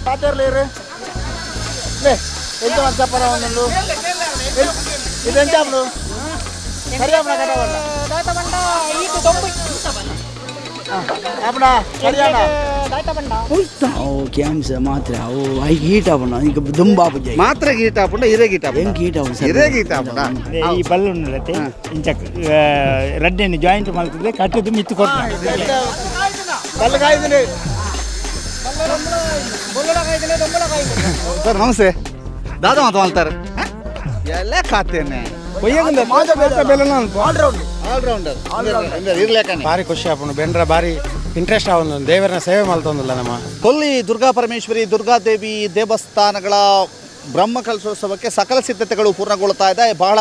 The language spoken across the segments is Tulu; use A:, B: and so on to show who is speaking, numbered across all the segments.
A: ಪಾತೆರ್ಲೇರು ಎಂತ ಚಪ್ಪರ ಒಂದೊಂದು ಇದೆಂತ ಸರಿಯಾಪಣ ಕಟ್ಟವಲ್ಲ ಸರಿಯಾಣ.
B: ಅವು ಕ್ಯಾಮ್ಸ್ ಮಾತ್ರ ಅವು ಐಕ್ ಹೀಟ್ ಆಪುಂಡು, ಐಕ್ ದುಂಬಾಪುಜಿ.
C: ಮಾತ್ರ ಹೀಟ್ ಆಪುಂಡ, ಇರೆಗ್ ಹೀಟ್ ಆಪುಂಡ?
B: ಎಂಕ್ ಹೀಟ್ ಆಪುಂಡು ಸರ್.
C: ಇರೆಗ್ ಹೀಟ್ ಆಪುಂಡ?
D: ಈ ಬಲ್ಲುಂಡತೆ ಇಂಚ ರಡ್ಡೆನ್ ಜಾಯಿಂಟ್ ಮಲ್ತದೆ ಕಟ್ಟದು ಮಿತ್ತು ಕೊಡ್ತಾರೆ.
A: ಬಲ್ಲ ಕಾಯ್ದಿನಿ.
C: ಸರ್ ನಮಸ್ತೆ. ದಾದಾ ಮಾತು ಮಾಲ್ತಾರೆ ಎಲ್ಲ ಖಾತೇನೆ. ಆಲ್ರೌಂಡರ್ ಇರ್ಲೇಕನೆ.
E: ಭಾರಿ ಖುಷಿ ಆಪುಂಡು ಬೆಂಡ್ರ, ಭಾರಿ ಇಂಟ್ರೆಸ್ಟ್ ಆವೊಂದು ದೇವರನ ಸೇವೆ ಮಲ್ತೊಂದುಲ್ಲ ನಮ್ಮ.
C: ಕೊಲ್ಲಿ ದುರ್ಗಾ ಪರಮೇಶ್ವರಿ ದುರ್ಗಾದೇವಿ ದೇವಸ್ಥಾನಗಳ ಬ್ರಹ್ಮ ಕಲಶೋತ್ಸವಕ್ಕೆ ಸಕಲ ಸಿದ್ಧತೆಗಳು ಪೂರ್ಣಗೊಳ್ತಾ ಇದೆ. ಬಹಳ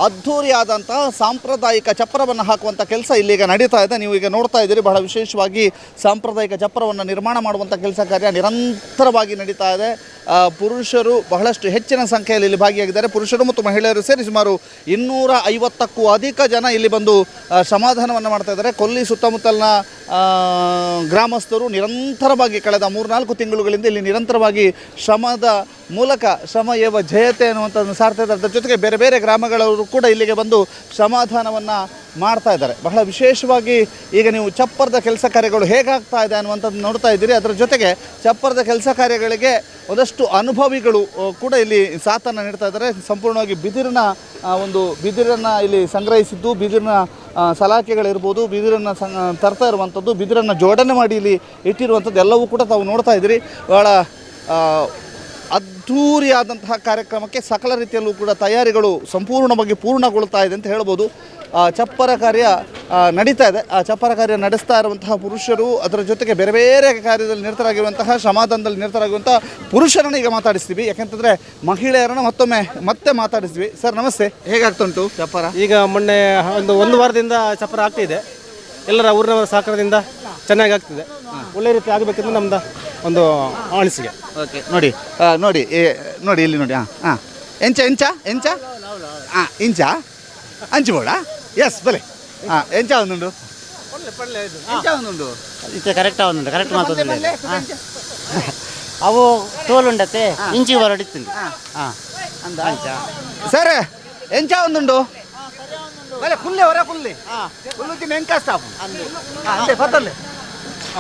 C: ಅದ್ಧೂರಿಯಾದಂತಹ ಸಾಂಪ್ರದಾಯಿಕ ಚಪ್ಪರವನ್ನು ಹಾಕುವಂಥ ಕೆಲಸ ಇಲ್ಲಿಗ ನಡೀತಾ ಇದೆ. ನೀವು ಈಗ ನೋಡ್ತಾ ಇದ್ದೀರಿ, ಬಹಳ ವಿಶೇಷವಾಗಿ ಸಾಂಪ್ರದಾಯಿಕ ಚಪ್ಪರವನ್ನು ನಿರ್ಮಾಣ ಮಾಡುವಂಥ ಕೆಲಸ ಕಾರ್ಯ ನಿರಂತರವಾಗಿ ನಡೀತಾ ಇದೆ. ಪುರುಷರು ಬಹಳಷ್ಟು ಹೆಚ್ಚಿನ ಸಂಖ್ಯೆಯಲ್ಲಿ ಇಲ್ಲಿ ಭಾಗಿಯಾಗಿದ್ದಾರೆ. ಪುರುಷರು ಮತ್ತು ಮಹಿಳೆಯರು ಸೇರಿ ಸುಮಾರು 250ಕ್ಕೂ ಅಧಿಕ ಜನ ಇಲ್ಲಿ ಬಂದು ಸಮಾಧಾನವನ್ನು ಮಾಡ್ತಾ ಇದ್ದಾರೆ. ಕೊಲ್ಲಿ ಸುತ್ತಮುತ್ತಲಿನ ಗ್ರಾಮಸ್ಥರು ನಿರಂತರವಾಗಿ ಕಳೆದ 3-4 ತಿಂಗಳುಗಳಿಂದ ಇಲ್ಲಿ ನಿರಂತರವಾಗಿ ಶ್ರಮದ ಮೂಲಕ ಶ್ರಮ ಏವ ಜಯತೆ ಅನ್ನುವಂಥದ್ದನ್ನು ಸಾರ್ತಾ ಇದ್ದಾರೆ. ಅದರ ಜೊತೆಗೆ ಬೇರೆ ಬೇರೆ ಗ್ರಾಮಗಳವರು ಕೂಡ ಇಲ್ಲಿಗೆ ಬಂದು ಸಮಾಧಾನವನ್ನು ಮಾಡ್ತಾ ಇದ್ದಾರೆ. ಬಹಳ ವಿಶೇಷವಾಗಿ ಈಗ ನೀವು ಚಪ್ಪರದ ಕೆಲಸ ಕಾರ್ಯಗಳು ಹೇಗಾಗ್ತಾ ಇದೆ ಅನ್ನುವಂಥದ್ದು ನೋಡ್ತಾ ಇದ್ದೀರಿ. ಅದರ ಜೊತೆಗೆ ಚಪ್ಪರದ ಕೆಲಸ ಕಾರ್ಯಗಳಿಗೆ ಒಂದಷ್ಟು ಅನುಭವಿಗಳು ಕೂಡ ಇಲ್ಲಿ ಸಾಥನ್ನು ನೀಡ್ತಾ ಇದ್ದಾರೆ. ಸಂಪೂರ್ಣವಾಗಿ ಬಿದಿರಿನ ಒಂದು ಬಿದಿರನ್ನು ಇಲ್ಲಿ ಸಂಗ್ರಹಿಸಿದ್ದು, ಬಿದಿರಿನ ಸಲಾಕೆಗಳಿರ್ಬೋದು, ಬಿದಿರನ್ನು ತರ್ತಾ ಇರುವಂಥದ್ದು, ಬಿದಿರನ್ನು ಜೋಡಣೆ ಮಾಡಿ ಇಲ್ಲಿ ಇಟ್ಟಿರುವಂಥದ್ದು ಎಲ್ಲವೂ ಕೂಡ ತಾವು ನೋಡ್ತಾ ಇದ್ದೀರಿ. ಬಹಳ ಅದ್ಧೂರಿಯಾದಂತಹ ಕಾರ್ಯಕ್ರಮಕ್ಕೆ ಸಕಲ ರೀತಿಯಲ್ಲೂ ಕೂಡ ತಯಾರಿಗಳು ಸಂಪೂರ್ಣವಾಗಿ ಪೂರ್ಣಗೊಳ್ತಾ ಇದೆ ಅಂತ ಹೇಳ್ಬೋದು. ಚಪ್ಪರ ಕಾರ್ಯ ನಡೀತಾ ಇದೆ. ಆ ಚಪ್ಪರ ಕಾರ್ಯ ನಡೆಸ್ತಾ ಇರುವಂತಹ ಪುರುಷರು, ಅದರ ಜೊತೆಗೆ ಬೇರೆ ಬೇರೆ ಕಾರ್ಯದಲ್ಲಿ ನಿರತರಾಗಿರುವಂತಹ, ಸಮಾಧಾನದಲ್ಲಿ ನಿರತರಾಗಿರುವಂತಹ ಪುರುಷರನ್ನು ಈಗ ಮಾತಾಡಿಸ್ತೀವಿ. ಯಾಕೆಂತಂದರೆ ಮಹಿಳೆಯರನ್ನು ಮತ್ತೊಮ್ಮೆ ಮತ್ತೆ ಮಾತಾಡಿಸ್ತೀವಿ. ಸರ್ ನಮಸ್ತೆ, ಹೇಗಾಗ್ತುಂಟು ಚಪ್ಪರ?
E: ಈಗ ಮೊನ್ನೆ ಒಂದು ಒಂದು ವಾರದಿಂದ ಚಪ್ಪರ ಆಗ್ತಿದೆ. ಎಲ್ಲರ ಊರಿನವರ ಸಹಕಾರದಿಂದ ಚೆನ್ನಾಗಿ ಆಗ್ತಿದೆ. ಒಳ್ಳೆ ರೀತಿ ಆಗಬೇಕೆಂದು ನಮ್ದು ಒಂದು ಅನಿಸಿಕೆ.
C: ಓಕೆ, ನೋಡಿ ನೋಡಿ ನೋಡಿ ಇಲ್ಲಿ ನೋಡಿ. ಹಾಂ ಹಾಂ, ಎಂಚ ಎಂಚ ಎಂಚ ಹಾಂ ಇಂಚ ಅಂಚು ಬೋಡ ಎಸ್ ಬಲೆ. ಹಾಂ, ಎಂಚ ಒಂದುಂಡು, ಎಂಚ ಒಂದುಂಡು?
F: ಇತ್ತೆ ಕರೆಕ್ಟ್ ಆವೊಂದುಂಡು, ಕರೆಕ್ಟ್ ಮಾತೊಂದುಲ್ಲೆರ್. ಅವು ಟೋಲ್ ಉಂಡತೆ, ಇಂಚಿಗೆ ಬರೋಡಿತ್ತುಂಡು. ಹಾಂ, ಅಂಚ.
C: ಸರ್ ಎಂಚ ಒಂದುಂಡು? ಬಲೆ ಕುಲ್ಲೆ ಹೊರ ಕುಲ್ಲೆ ಕುಲ್ಲುತ್ತಿ ಎಂಕ ಸ್ಟಾಪ್ ಅಂತೆ ಪತ್ತಲ್ಲೆ.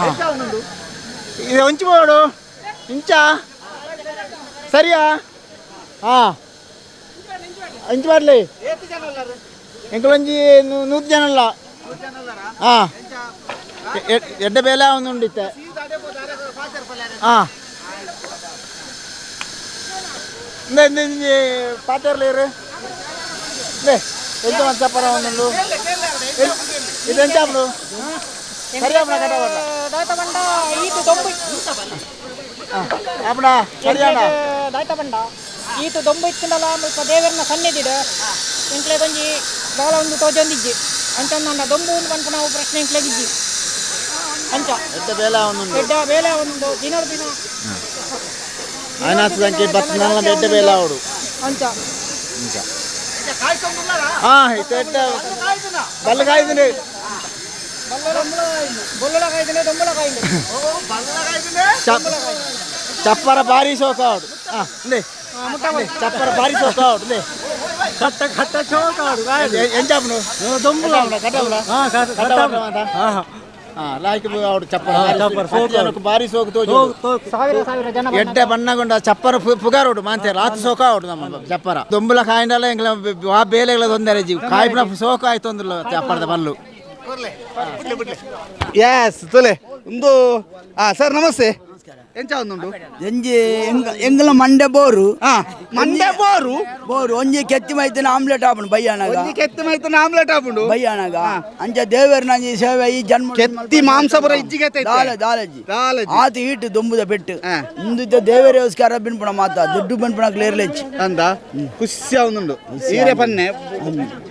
C: ಎಂಚ ಒಂದುಂಡು?
A: ಇದು ಒಂಚಿ ಬೋಡು ಇಂಚ ಸರಿಯಾ? ಹಾಂ, ಇಂಚು ಮಾಡಲಿ. ಎಂಕಲೊಂಜಿ 100 ಜನ ಅಲ್ಲ. ಹಾಂ, ಎಡ್ಡೆ ಬೇಲೆ ಒಂದು ಇತ್ತೆ. ಹಾಂ, ಪಾತೆರ್ಲೇರು ಎಂತ ಚಪ್ಪರ ಒಂದೊಂದು ಇದೆಂತ ಸರಿಯಾಪಣ ಕಟ್ಟವಲ್ಲ ಆಪಣ ಸರಿಯಾಣ.
G: ದಾಯ್ತ ಬಂಡ ಈತು ದೊಂಬು ಇತ್ತಿಂಡಲ ಮುಲ್ಪ ದೇವರನ ಸನ್ನಿಧಿಡ್ ಎಂಕ್ಲೆ ಒಂಜಿ ದಾಲ ಒಂದು ತೋಜೊಂದಿಜ್ಜಿ ಅಂಚ ನನ್ನ ದೊಂಬು ಉಂಡು ಪನ್ಪುನ ಅವು ಪ್ರಶ್ನೆ ಎಂಕ್ಲೆಗಿಜ್ಜಿ ಅಂಚ.
A: ಎಡ್ಡೆ ಬೇಲೆ ಒಂದುಂಡು.
G: ಎಡ್ಡೆ ಬೇಲೆ ಒಂದು ದಿನದ ದಿನ.
A: ಆಯ್ನಾಥ ಸಂಖ್ಯೆ ಬತ್ತು ಎಡ್ಡೆ ಬೇಲೆ ಅವಡು.
G: ಅಂಚ.
A: ಹಾಂ, ಇತ್ತೆ ಎಡ್ಡೆ ಬಲ್ಲ ಕಾಯ್ದಿನಿ.
G: ಬೊಲ್ಲುಳ ಕಾಯ್ದಿನಿ, ದೊಂಬುಳ ಕಾಯ್ದಿನಿ.
A: ಚಪ್ಪರ ಭಾರಿ ಶೋಕ ಅವಡು. ಹಾಂ, ಚಪ್ಪರ ಭಾರಿ ಶೋಕ ಅವಡು.
D: ಕಟ್ಟ ಕಟ್ಟ ಚೌಕ.
A: ಎಂಚಾಪುಂಡು ಕಟ್ಟವಲ ಲಾಯ್ಕ್ ಅವಡು ಚಪ್ಪರ ಜನಕ್ಕೆ ಭಾರಿ ಸೋಕು ತೋಜು.
G: ಸಾವಿರ ಸಾವಿರ ಜನ.
A: ಎಡ್ಡೆ ಬಣ್ಣಗೊಂಡ ಚಪ್ಪರ ಪುಗಾರೋಡು ಮಾಂತೆ ರಾತ್ ಸೋಕ ಅವಡು ನಮ್ಮ ಚಪ್ಪರ. ದೊಂಬುಲ ಕಾಯಿಂಡಲ ಎಂಗ್ಲ ಆ ಬೇಲೆಗಳ ತೊಂದರೆ ಜೀವ ಕಾಯಿಪುನ ಸೋಕ ಆಯ್ತು ಅಂದ್ರಲ್ಲ ಚಪ್ಪರದ ಬಲ್ಲು.
C: ಎಸ್ ತುಲೆ ಒಂದು. ಹಾಂ ಸರ್ ನಮಸ್ತೆ, ಎಂಚ ಒಂದುಂಡು?
B: ಎಂಜಿ ಎಂಗಲ ಮಂಡೆ ಬೋರು.
C: ಹಾಂ, ಮಂಡೆ ಬೋರು.
B: ಬೋರು ಒಂಜಿ ಕೆತ್ತಿ ಮೈತಿನ ಆಮ್ಲೆಟ್ ಆಪುಂಡು ಬಯ್ಯಾನಾಗ.
C: ಒಂಜಿ ಕೆತ್ತಿ ಮೈತನ ಆಮ್ಲೆಟ್ ಆಪುಂಡು.
B: ಬಯ್ಯಾನಾಗ ಅಂಚ ದೇವರನ ಅಂಜಿ ಸೇವೆ ಈ ಜನ್ಮ.
C: ಕೆತ್ತಿ ಮಾಂಸ ಪೂರ ಇಜ್ಜಿಗೆ.
B: ದಾಲ ದಾಲಜಿ.
C: ದಾಲಜಿ.
B: ಆತ ಈಟು ದೊಂಬುದ ಪೆಟ್ಟು. ಇಂದಿದ್ದ ದೇವರೇಸ್ಕರ ಬಿನ್ಪುಣ ಮಾತ ದುಡ್ಡು ಬಿನ್ಪುಣ ಕ್ಲಿಯರ್ಲೆಚ್ಚಿ.
C: ಅಂದ ಖುಷಿ ಒಂದುಂಡು ಸೀರೆ ಪನ್ನೆ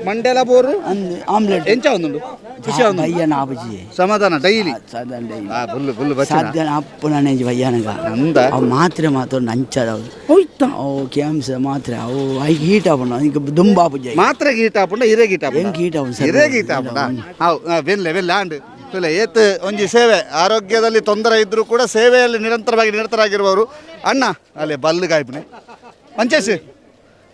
C: ಮಂಡೆಲ ಬೋರು.
B: ಅಂದ್ ಆಮ್ಲೆಟ್.
C: ಎಂಚ ಒಂದುಂಡು? ಖುಷಿ ಒಂದುಂಡು.
B: ಬಯ್ಯನ ಆಪುಜಿ.
C: ಸಮಾಧಾನ ಡೈಲಿ.
B: ಸಾಧಾರಣ ಡೈಲಿ.
C: ಆ ಬುಲ್ಲು ಬುಲ್ಲು ಬಚ್ಚಿನ.
B: ಸಾಧ್ಯ ಅಪ್ಪು ಬಯ್ಯಾನಗ.
C: ಅಂದ.
B: ಅವು ಮಾತ್ರೆ ಮಾತ್ರ ನಂಚದ ಅವು ಕ್ಯಾಮ್ಸ್ ಮಾತ್ರೆ ಅವು ಐಕ್ ಹೀಟ್ ಆಪುಂಡು ಐಕ್ ದುಂಬಾಪುಜಿ.
C: ಮಾತ್ರ ಹೀಟ್ ಆಪುಂಡ, ಇರೆಗ್ ಹೀಟ್ ಆಪುಂಡ?
B: ಎಂಕ್ ಹೀಟ್ ಆಪುಂಡು ಸರ್.
C: ಇರೆಗ್ ಹೀಟ್ ಆಪುಂಡ? ಅವು ಬೆಲ್ಲೆ ಬೆಲ್ಲೆ ಆಂಡ್. ಏತ್ ಒಂಜಿ ಸೇವೆ, ಆರೋಗ್ಯದಲ್ಲಿ ತೊಂದರೆ ಇದ್ರೂ ಕೂಡ ಸೇವೆಯಲ್ಲಿ ನಿರಂತರವಾಗಿ ನಿರತರಾಗಿರುವವರು ಅಣ್ಣ. ಅಲ್ಲೇ ಬಲ್ಲು ಗಾಯ್ಪುನೆ ಪಂಚೇಶ್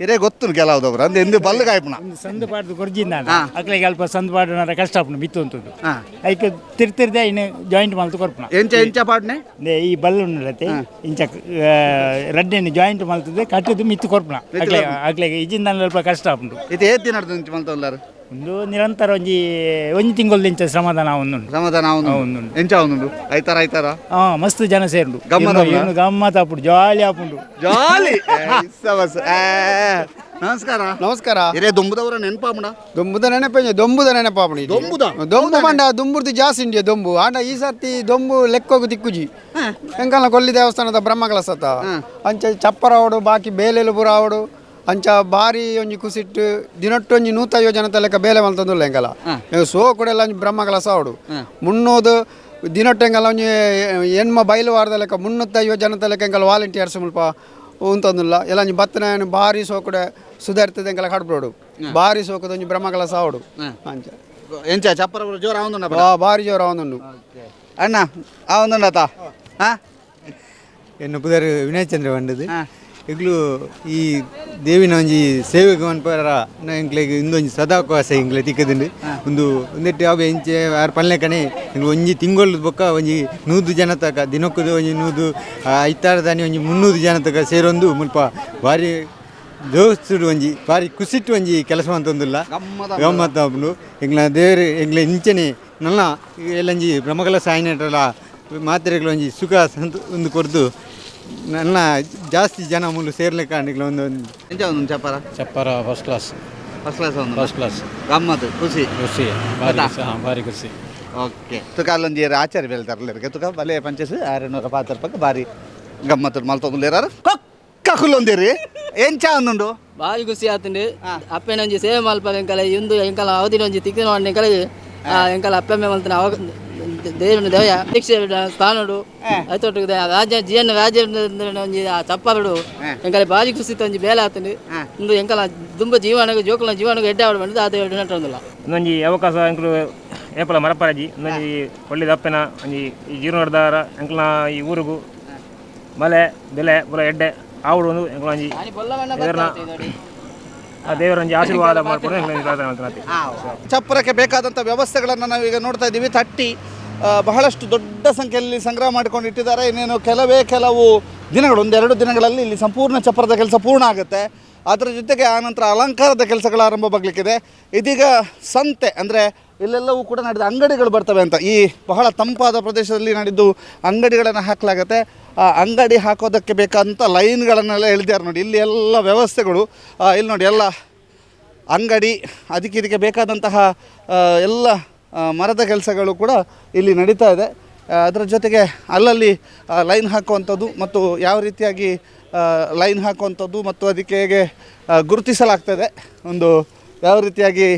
C: ಇರೇ ಗೊತ್ತು ಕೆಲವದವರು ಅಂದ್ ಎಂದು ಬಲ್ಲು ಗಾಯ್ಪುನ
D: ಸಂದು ಪಾಡ್ದು ಕೊರ್ಜಿಂದ ಅಕ್ಲೆಗೆ ಅಲ್ಪ ಸಂದು ಪಾಡುನಾರ ಕಷ್ಟ ಆಪುಂಡು ಮಿತ್ತು ಅಂತದ್ದು. ಐಕ್ ತಿರ್ತಿರ್ದೆ ಇನ್ನು ಜಾಯಿಂಟ್ ಮಲ್ತು ಕೊರ್ಪುನ.
C: ಎಂಚ ಎಂಚ ಪಾಡ್ನೆ?
D: ಈ ಬಲ್ಲು ಉಂಡತೆ ಇಂಚ ರಡ್ಡೆನ್ ಜಾಯಿಂಟ್ ಮಲ್ತದೆ ಕಟ್ಟದು ಮಿತ್ತು ಕೊರ್ಪುನ. ಅಕ್ಲೆಗೆ ಇಜಿಂದ ಅಲ್ಪ ಕಷ್ಟ ಆಪುಂಡು.
C: ಇದು ಏತ್ ದಿನ ಇಂಚ ಮಲ್ತೊಲ್ಲಾರು?
D: ಒಂದು ನಿರಂತರ ಒಂಜಿ ಒಂಜಿ ತಿಂಗೊಳ್ದಿಂಚ ಶ್ರಮದಾನ ಉಂಡು.
C: ಶ್ರಮದಾನ ಉಂಡು. ಎಂಚ ಉಂಡು? ಐತಾರ ಐತಾರ
D: ಮಸ್ತ್ ಜನ ಸೇರುಂಡು. ಗಮ್ಮತ್ ಆಪುಂಡು, ಜಾಲಿ ಆಪುಂಡು.
C: ಜಾಲಿ. ನಮಸ್ಕಾರ.
H: ನಮಸ್ಕಾರ.
C: ಇರೇ ದೊಂಬುದವರ ನೆನಪಾಪುಂಡ?
H: ದೊಂಬುದ ನೆನಪ, ದೊಂಬುದ ನೆನಪಾಪುಂಡು.
C: ದೊಂಬುದ
H: ದೊಂಬು ಪಂಡ ದುಂಬುರ್ದು ಜಾಸ್ತಿ ಇಂಡಿಯ ದೊಂಬು. ಆಂಡ ಈ ಸರ್ತಿ ದೊಂಬು ಲೆಕ್ಕೋಗು ತಿಕ್ಕುಜಿ. ಎಂಕಲ್ನ ಕೊಲ್ಲಿ ದೇವಸ್ಥಾನದ ಬ್ರಹ್ಮಕಲಸತ ಅಂಚ ಚಪ್ಪರ ಅವಡು, ಬಾಕಿ ಬೇಲೆಲು ಪೂರ ಅವಡು. ಅಂಚ ಬಾರಿ ಒಂಜಿ ಕುಸಿಟ್ಟು ದಿನೊಟ್ಟು ಒಂಜಿ 150 ಜನತ ಲೆಕ್ಕ ಬೇಲೆ ಮಲ್ತೊಂದುಲ್ಲ ಎಂಕಲ. ಸೋ ಕೂಡ ಒಂಜಿ ಬ್ರಹ್ಮಕಲಸ ಅವಡು ಮುನ್ನೂದು ದಿನೊಟ್ಟು ಎಂಕಲ ಒಂಜಿ ಎಣ್ಮ ಬಯಲು ವಾರದ ಲೆಕ್ಕ 350 ಜನತ ಲೆಕ್ಕ ಎಂಕಲ ವಾಲಂಟಿಯರ್ಸ್ ಮುಲ್ಪ ಉಂತೊಂದುಲ್ಲ. ಎಲ್ಲ ಒಂಜಿ ಬತ್ತನ ಬಾರಿ ಸೋಕುಡೆ ಸುಧಾರಿತದೆ ಎಂಕಲ ಕಡ್ಬೋಡು. ಬಾರಿ ಸೋಕದ ಒಂಜಿ ಬ್ರಹ್ಮಕಲಸ ಅವಡು. ಅಂಚ
C: ಎಂಚ ಚಪ್ಪರ ಜೋರ ಆವೊಂದುಂಡು?
H: ಬಾರಿ ಜೋರ ಆವೊಂದುಂಡು.
C: ಅಣ್ಣ ಆವೊಂದುಂಡತ?
I: ಎನ್ನ ಪುದರ್ ವಿನಯ್ ಚಂದ್ರ ಪಂಡದು. ಇಗ್ಲು ಈ ದೇವಿನ ಒಂಜಿ ಸೇವೆಗೆ ಮನ್ಪರ ಎಂಕ್ಲೆಗ್ ಇಂದೊಂಜಿ ಸದಾವಕಾಶ ಎಂಕ್ಲೆ ತಿಕ್ಕದುಂಡು. ಒಂದು ಒಂದೆಟ್ಟು ಯಾವ ಎಂಚೆ ಆರು ಪಲ್ಲೆಕನೆ ಎಂಕ್ಲು ಒಂಜಿ ತಿಂಗೊಳ್ದು ಬೊಕ್ಕ ಒಂಜಿ 100 ಜನ ತಕ ದಿನಕ್ಕದು ಒಂಜಿ 100 ಐತಾರದಾನಿ ಒಂಜಿ 300 ಜನ ತಕ ಸೇರೊಂದು ಮುಲ್ಪ ಭಾರಿ ದೋಸ್ತುಡು ಒಂಜಿ ಭಾರಿ ಕುಸಿಟ್ಟು ಒಂಜಿ ಕೆಲಸ ಅಂತೊಂದುಲ್ಲ ಗಮ್ಮತ್ ಆಪುಂಡು. ಎಂಕ್ಲ ದೇವರು ಎಂಕ್ಲೆ ಇಂಚನೆ ನಲ್ಲ ಎಲ್ಲಂಜಿ ಬ್ರಹ್ಮಕಲಶ ಸಾಯಿನಟಲ ಮಾತ್ರೆಗಳು ಒಂಜಿ ಸುಖ ಸಂತ ಒಂದು ಕೊರ್ದು ನನ್ನ ಜಾಸ್ತಿ ಜನ ಮೂಲು ಸೇರ್ಲಿಕ್ಕೆ ಒಂದು
C: ಎಂಚ ಒಂದು ಚಪ್ಪರ?
J: ಚಪ್ಪರ first class.
C: First class ಒಂದು
J: ಫಸ್ಟ್ ಕ್ಲಾಸ್.
C: ಗಮ್ಮತ್ತು ಖುಷಿ.
J: ಖುಷಿ ಭಾರಿ ಖುಷಿ. ಹಾಂ ಭಾರಿ ಖುಷಿ.
C: ಓಕೆ. ತುಕ ಅಲ್ಲೊಂಜಿ ಆಚಾರ್ಯ ಬೇಲೆ ತರಲಿಕ್ಕೆ ತುಕ ಬಲೆ ಪಂಚಸ್ 600 ಪಾತ್ರ ಪಕ್ಕ ಭಾರಿ ಗಮ್ಮತ್ತು ಮಲ್ತೊಂದುಲ್ಲೇರಾರು ಕೊಕ್ಕ ಕುಲ್ಲೊಂದಿರಿ. ಎಂಚ ಒಂದುಂಡು?
K: ಭಾರಿ ಖುಷಿ ಆತುಂಡು. ಅಪ್ಪೆನ ಒಂಜಿ ಸೇವೆ ಮಲ್ಪದ ಎಂಕಲ ಇಂದು ಎಂಕಲ ಅವಧಿನ ಒಂಜಿ ತಿಕ್ಕಿನ ಎಂಕಲ ಎಂಕಲ ಅಪ್ಪೆಮ್ಮೆ ಮಲ್ತನ ಅವ ದೇವನ ದೇವ ದೀಕ್ಷೆ ಸ್ಥಾನಡು ಐತೊಟ್ಟು ರಾಜ್ಯ ಜಿ ಎನ್ ರಾಜ್ಯ ಒಂಜಿ ಆ ಚಪ್ಪರುಡು ಎಂಕಲ ಭಾರಿ ಖುಷಿ ಒಂಜಿ ಬೇಲೆ ಆತುಂಡು. ಇಂದು ಎಂಕಲ ದುಂಬ ಜೀವನಗ ಜೋಕುಲ ಜೀವನಗ ಎಡ್ಡೆ ಆವಡ್ ಬಂದು ಅದು ನಟೊಂದುಲ್ಲ.
L: ಒಂದೊಂಜಿ ಅವಕಾಶ ಎಂಕುಲು ಏಪಲ ಮರಪರಾಜಿ ಒಂದೊಂಜಿ ಒಳ್ಳೆದ ಅಪ್ಪೆನ ಒಂಜಿ ಈ ಜೀರ್ಣೋದ್ಧಾರ ಎಂಕಲ್ನ ಈ ಊರುಗು ಮಲೆ ಬೆಲೆ ಪೂರ ಎಡ್ಡೆ ಆವಡು ಒಂದು ಎಂಕುಲ ಒಂಜಿ ದೇವರನ ಆ ದೇವರ ಒಂಜಿ ಆಶೀರ್ವಾದ ಮಾಡಿಕೊಂಡು ಎಂಕುಲ ಪ್ರಾರ್ಥನೆ ಮಾಡ್ತಾರೆ.
C: ಚಪ್ಪರಕ್ಕೆ ಬೇಕಾದಂಥ ವ್ಯವಸ್ಥೆಗಳನ್ನು ನಾವೀಗ ನೋಡ್ತಾ ಇದ್ದೀವಿ. ತಟ್ಟಿ ಬಹಳಷ್ಟು ದೊಡ್ಡ ಸಂಖ್ಯೆಯಲ್ಲಿ ಸಂಗ್ರಹ ಮಾಡಿಕೊಂಡು ಇಟ್ಟಿದ್ದಾರೆ. ಇನ್ನೇನು ಕೆಲವೇ ಕೆಲವು ದಿನಗಳು, ಒಂದೆರಡು ದಿನಗಳಲ್ಲಿ ಇಲ್ಲಿ ಸಂಪೂರ್ಣ ಚಪ್ಪರದ ಕೆಲಸ ಪೂರ್ಣ ಆಗುತ್ತೆ. ಅದರ ಜೊತೆಗೆ ಆನಂತರ ಅಲಂಕಾರದ ಕೆಲಸಗಳ ಆರಂಭವಾಗಲಿಕ್ಕಿದೆ. ಇದೀಗ ಸಂತೆ ಅಂದರೆ ಇಲ್ಲೆಲ್ಲವೂ ಕೂಡ ನಡೆದ ಅಂಗಡಿಗಳು ಬರ್ತವೆ ಅಂತ ಈ ಬಹಳ ತಂಪಾದ ಪ್ರದೇಶದಲ್ಲಿ ನಡೆದು ಅಂಗಡಿಗಳನ್ನು ಹಾಕಲಾಗತ್ತೆ. ಆ ಅಂಗಡಿ ಹಾಕೋದಕ್ಕೆ ಬೇಕಾದಂಥ ಲೈನ್ಗಳನ್ನೆಲ್ಲ ಎಳೆದಿದ್ದಾರೆ ನೋಡಿ. ಇಲ್ಲಿ ಎಲ್ಲ ವ್ಯವಸ್ಥೆಗಳು ಇಲ್ಲಿ ನೋಡಿ, ಎಲ್ಲ ಅಂಗಡಿ ಅದಕ್ಕೆ ಇದಕ್ಕೆ ಬೇಕಾದಂತಹ ಎಲ್ಲ ಮರದ ಕೆಲಸಗಳು ಕೂಡ ಇಲ್ಲಿ ನಡೀತಾ ಇದೆ. ಅದರ ಜೊತೆಗೆ ಅಲ್ಲಲ್ಲಿ ಲೈನ್ ಹಾಕುವಂಥದ್ದು ಮತ್ತು ಯಾವ ರೀತಿಯಾಗಿ ಲೈನ್ ಹಾಕುವಂಥದ್ದು ಮತ್ತು ಅದಕ್ಕೆ ಹೇಗೆ ಗುರುತಿಸಲಾಗ್ತದೆ, ಒಂದು ಯಾವ ರೀತಿಯಾಗಿ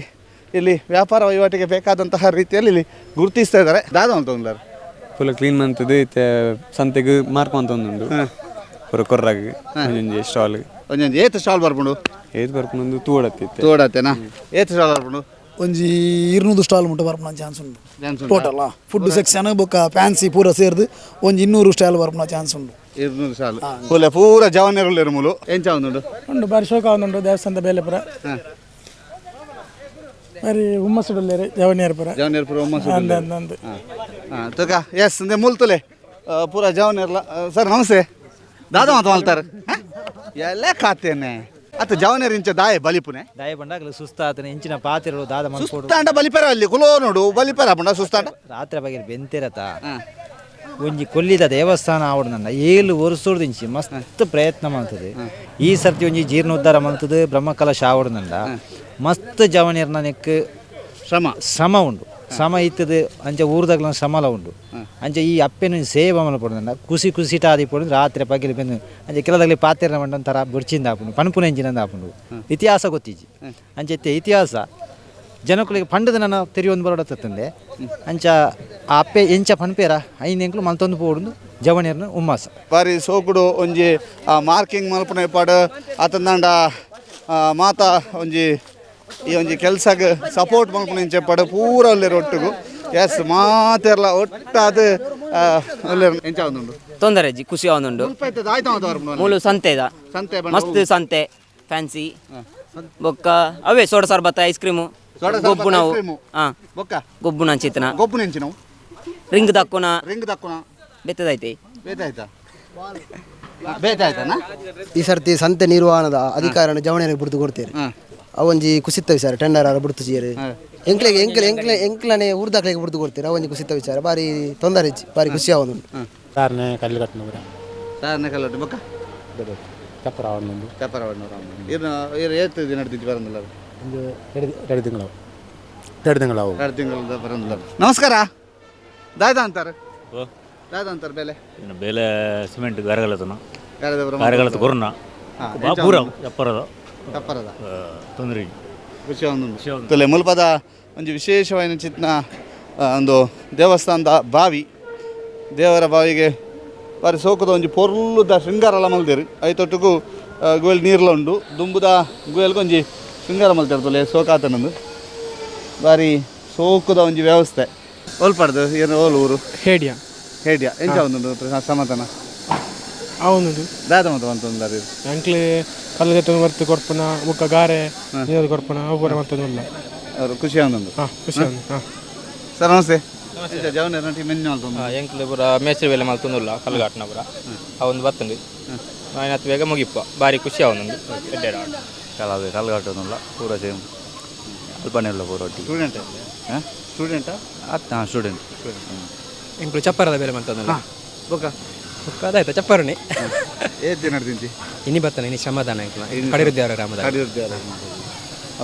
C: ಇಲ್ಲಿ ವ್ಯಾಪಾರ ವಹಿವಾಟಿಗೆ ಬೇಕಾದಂತಹ ರೀತಿಯಲ್ಲಿ ಇಲ್ಲಿ ಗುರುತಿಸ್ತಾ ಇದ್ದಾರೆ. ದಾದ ಅಂತ ಒಂದು
I: ಫುಲ್ ಕ್ಲೀನ್ ಮಂತದ್ದು ಇತ್ತೆ ಸಂತೆಗೆ ಮಾರ್ಕ್ ಅಂತೊಂದುಂಡು ಪೂರ ಕೊರ್ರಾಗ ಒಂಜೊಂಜಿ ಸ್ಟಾಲ್
C: ಒಂಜೊಂಜಿ ಏತ್ ಸ್ಟಾಲ್ ಬರ್ಪುಂಡು?
I: ಏತ್ ಬರ್ಪುಂಡು ತೂಡತ್ತೆ
C: ತೂಡತ್ತೆನಾ? ಏತ್ ಸ್ಟಾಲ್ ಬರ್ಪುಂಡು?
M: ಒಂಜಿ 200 ಸ್ಟಾಲ್ ಮುಟ್ಟ ಬರ್ಪುನ ಚಾನ್ಸ್ ಉಂಟು total. Food section ಬೊಕ್ಕ ಫ್ಯಾನ್ಸಿ ಪೂರ ಸೇರ್ದು ಒಂಜಿ 200 ಸ್ಟಾಲ್ ಬರ್ಪುನ ಚಾನ್ಸ್ ಉಂಟು.
C: 200 ಸ್ಟಾಲ್ ಪೂಲ ಪೂರ ಜವನೆರುಲ್ಲೇರು ಮೂಲು. ಎಂಚ ಉಂಡು?
N: ಉಂಡು ಬಾರಿ ಶೋಕ ಉಂಡು ದೇವಸ್ಥಾನದ ಬೇಲೆ ಪೂರ ಬಾರಿ ಹುಮ್ಮಸ್ಸುಡುಲ್ಲೇರು ಜವನಿಯರ್ ಪೂರ.
C: ಜವನಿಯರ್ ಪೂರ ಹುಮ್ಮಸ್ಸು ತುಕ ಎಸ್ ಅಂದೆ ಮೂಲ್ತುಲೆ ಪೂರ ಜವನಿಯರ್ಲ. ಸರ್ ನಮಸ್ತೆ. ದಾದಾ ಮಾತು ಮಾಲ್ತಾರೆ ಎಲ್ಲ ಖಾತೇನೆ ಅತ್ತ ಜವನೇರ್ ಇಂಚ ದಾಯೆ ಬಲಿಪುನೆ
O: ದಾಯೆ ಬಂಡಾಗಲು ಸುಸ್ತಾತನೆ ಇಂಚಿನ ಪಾತಿರಲು ದಾದ ಮನ್ಕೋಡು
C: ಸುಸ್ತಾಂಡ ಬಲಿಪೆರ ಅಲ್ಲಿ ಕುಲೋ ನೋಡು ಬಲಿಪೆರ ಪಂಡ ಸುಸ್ತಾಂಡ
O: ರಾತ್ರಿ ಬಗ್ಗೆ ಬೆಂತಿರತ ಒಂಜಿ ಕೊಲ್ಲಿದ ದೇವಸ್ಥಾನ ಆವಡು ನನ್ನ 7 ವರ್ಷದ ಇಂಚಿ ಮಸ್ತ್ ಪ್ರಯತ್ನ ಮಾಡ್ತದೆ. ಈ ಸರ್ತಿ ಒಂಜಿ ಜೀರ್ಣೋದ್ಧಾರ ಮಾಡ್ತದೆ ಬ್ರಹ್ಮಕಲಶ ಆವಡು ನಂದ ಮಸ್ತ್ ಜವನೇರ್ನ ನೆಕ್
C: ಶ್ರಮ
O: ಶ್ರಮ ಉಂಡು. ಶ್ರಮ ಇತ್ತದು ಅಂಚ ಊರ್ದಾಗ್ಲ ಶ್ರಮಲ ಉಂಡು. ಅಂಚ ಈ ಅಪ್ಪೆನ ಸೇವೆ ಮಲ್ಪೊಡು ಖುಷಿ ಖುಷಿಟ ಆದಿಪೊಡು ರಾತ್ರಿ ಪಗಿಲು ಬೆನ್ನು ಅಂಚ ಕೆಲದಾಗಲಿ ಪಾತೆರ್ನ ಮಂಡ ಒಂಥರ ಬೊಡ್ಚಿಂದ ಆಪುಂಡು ಪನ್ಪುನ ಎಂಚಿನಂದ ಆಪುಂಡು ಇತಿಹಾಸ ಗೊತ್ತಿಜ್ಜಿ. ಅಂಚ ಇತ್ತೆ ಇತಿಹಾಸ ಜನಕುಲಿಗೆ ಪಂಡದ ನನ್ನ ತೆರಿಯೊಂದು ಬರೋಡತ್ತಂದೆ ಅಂಚ ಆ ಅಪ್ಪೆ ಎಂಚ ಪನ್ಪೇರ ಐದು ಎಂಕ್ಲು ಮಲ್ತೊಂದು ಪೋಡುಂದು ಜವನೇರ್ನ ಉಮ್ಮಾಸ
C: ಬಾರಿ ಸೋಕುಡು ಒಂಜಿ ಮಾರ್ಕಿಂಗ್ ಮಲ್ಪುನ ಪಾಡು ಆತಂದಾಂಡ ಮಾತಾ ಒಂಜಿ ಈ ಒಂಜಿ ಕೆಲಸಕ್ಕೆ ಸಪೋರ್ಟ್ ಮಲ್ಪುನ ಇಂಚ ಪಾಡು ಪೂರ ಅಲ್ಲಿ ಒಟ್ಟುಗು. S ಮಾತೆರ್ಲ ಒಟ್ಟಾದ್ ಎಂಚ ಉಂಡು
P: ತೊಂದರೆ ಇಜ್ಜಿ ಖುಷಿ ಆವೊಂದುಂಡು ಮೂಲು ಸಂತೆ ಇದ
C: ಸಂತೆ
P: ಮಸ್ತ್ ಸಂತೆ ಫ್ಯಾನ್ಸಿ ಬೊಕ್ಕ ಅವೇ ಸೋಡಾ ಸರ್ಬತ್ ಐಸ್ ಕ್ರೀಮು ಗೊಬ್ಬುನವು
C: ಬೊಕ್ಕ
P: ಗೊಬ್ಬುನ ಅಂಚಿತ್ತನ
C: ಗೊಬ್ಬುನ ಎಂಚಿನವು
P: ರಿಂಗ್ ದಕ್ಕುನ
C: ರಿಂಗ್ ದಕ್ಕುನ
P: ಬೆತ್ತದೈತೆ
C: ಬೇತಾಯ್ತಾ ಬೇತಾಯ್ತಾನ
Q: ಈ ಸರ್ತಿ ಸಂತೆ ನಿರ್ವಹಣದ ಅಧಿಕಾರನ ಜವಣಿಯರಿಗೆ ಬಿಡ್ತು ಕೊಡ್ತೇವೆ ಅವೊಂಜಿ ಕುಸಿತ ವಿಚಾರ ಟೆಂಡರ್ ಆರ ಬಿಡ್ತು ಚೀರು ಎಂಕ್ಲೆಗೆ ಎಂಕ್ಲೆ ಎಂಕ್ಲೆ ಎಂಕ್ಲನೆ ಊರ್ದಾಕ್ಲೆಗೆ ಬಿಡ್ತು ಕೊಡ್ತೀರ ಅವೊಂಜಿ ಕುಸಿತ ವಿಚಾರ ಬಾರಿ ತೊಂದರೆ ಇಜ್ಜಿ ಬಾರಿ ಖುಷಿ ಆವೊಂದುಂಟು
R: ಸಾರ್ನೆ ಕಲ್ಲು ಕಟ್ಟುನ ಪೂರ
C: ಸಾರ್ನೆ ಕಲ್ಲು ಕಟ್ಟು ಬೊಕ್ಕ
R: ಚಪ್ಪರ ಆವೊಂದುಂಡು
C: ಚಪ್ಪರ ಆವೊಂದುಂಡು ಇರ್ನ ಇರ್ ಏತ್ ದಿನ ನಡ್ದಿಜ್ಜಿ ಬರಂದಿಲ್ಲ
R: ಒಂದು ಎರಡು ತಿಂಗಳು ಎರಡು ತಿಂಗಳು ಅವು
C: ಎರಡು ತಿಂಗಳು ಬರಂದಿಲ್ಲ ನಮಸ್ಕಾರ ದಾಯ್ದ ಅಂತಾರೆ ದಾಯ್ದ ಅಂತಾರೆ ಬೆಲೆ
S: ಬೆಲೆ ಸಿಮೆಂಟ್ ಗಾರೆಗಳತನ ಗಾರೆಗಳತ ಕೊರೋನ ಪೂರ ಚಪ್ಪರದ
C: ಚಪ್ಪರದ
S: ತೊಂದರೆ
C: ಖುಷಿ ಒಂದು ತುಲೆ ಮುಲ್ಪದ ಒಂಜಿ ವಿಶೇಷವಾದ ಚಿತ್ನ ಒಂದು ದೇವಸ್ಥಾನದ ಬಾವಿ ದೇವರ ಬಾವಿಗೆ ಬಾರಿ ಸೋಕದ ಒಂಜಿ ಪೊರ್ಲುದ ಶೃಂಗಾರಲ ಮಲ್ದೇರು ಐತೊಟ್ಟುಗು ಗುವೆಲ್ ನೀರ್ಲ ಉಂಡು ದುಂಬುದ ಗುವೆಲ್ಗೆ ಒಂಜಿ ಶೃಂಗಾರ ಮಲ್ತೇರು ತುಲೆ ಸೋಕಾತನಂದು ಬಾರಿ ಸೋಕದ ಒಂಜಿ ವ್ಯವಸ್ಥೆ ಓಲ್ಪಾಡ್ದು ಏನು ಓಲ್ ಊರು
N: ಹೇಡಿಯ
C: ಹೇಡಿಯ ಎಂಚ ಒಂದುಂಡು ಸಮಾಧಾನ
N: ಆವೊಂದುಂಡು
C: ದಾದ ಮತ ಮಂತೊಂದುಲ್ಲಾರು
N: ಅಂಕ್ಲೆ ಕಲ್ಲು ಬರ್ತು ಕೊರ್ಪುನ ಬೊಕ್ಕ ಗಾರೆ ನೀರು ಕೊರ್ಪುನ ಅವು ಪೂರ ಮಂತೊಂದುಲ್ಲ
C: ಅವರು ಖುಷಿ ಆವೊಂದುಂಡು
N: ಹಾಂ ಖುಷಿ ಆವೊಂದು ಹಾಂ
C: ಸರ್ ನಮಸ್ತೆ ಜವನ ಮೆನ್ಯು ಮಲ್ತೊಂದು
T: ಎಂಕ್ಲೆ ಪೂರ ಮೇಸ್ತ್ರಿ ಬೇಲೆ ಮಲ್ತೊಂದುಲ್ಲ ಕಲ್ಲುಗಾಟ್ನ ಪೂರ ಅವೊಂದು ಬತ್ತುಂಡು ಆಯ್ನತ್ ಬೇಗ ಮುಗಿಪ್ಪ ಭಾರಿ ಖುಷಿ ಆವೊಂದುಂಡು ಎಡ್ಡೆ
U: ಕಲಾವೆ ಕಲ್ಲುಗಾಟೊಂದುಲ್ಲ ಪೂರ ಸೇಮ್ ಅಲ್ಪನೇ ಉಲ್ಲ ಪೂರ ಒಟ್ಟಿಗೆ
C: ಸ್ಟೂಡೆಂಟ್ ಹಾಂ ಸ್ಟೂಡೆಂಟಾ
U: ಹಾಂ ಸ್ಟೂಡೆಂಟ್
T: ಎಂಕ್ಲು ಚಪ್ಪರದ ಬೇಲೆ ಮಲ್ತೊಂದುಲ್ಲ
C: ಬೊಕ್ಕ
T: ಬೊಕ್ಕ ಅದಾಯ್ತಾ ಚಪ್ಪರಣಿ
C: ಏತ್ ದಿನ ನಡ್ದಿಂಚಿ
T: ಇನಿ ಬತ್ತನ ಇನಿ ಶ್ರಮದಾನ ಎಂಕ್ಲ ಕಡಿರುದ್ದೇವರ ರಾಮದ
C: ಕಡಿರುದ್ದೇವರ